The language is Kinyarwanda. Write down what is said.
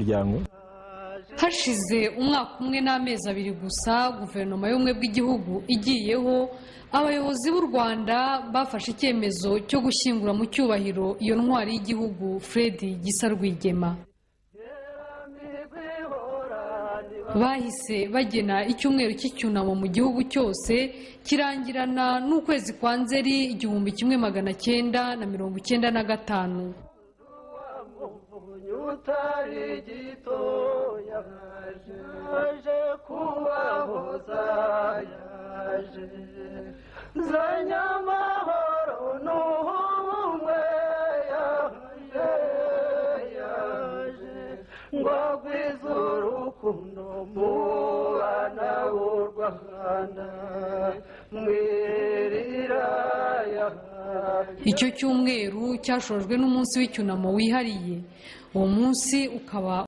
muryango. Hashize umwaka umwe n'amezi 2 gusa guverinoma y'ubumwe bw'igihugu igiyeho, abayobozi b'u Rwanda bafashe icyemezo cyo gushyingura mu cyubahiro iyo ntwari y'igihugu Fred Gisa Rwigema. Bahise bagena icyumweru cy'icyunamo mu gihugu cyose, kirangirana n'ukwezi kwa Nzeri 1995. Icyo cyumweru cyashojwe n'umunsi w'icyunamo wihariye. Uwo munsi ukaba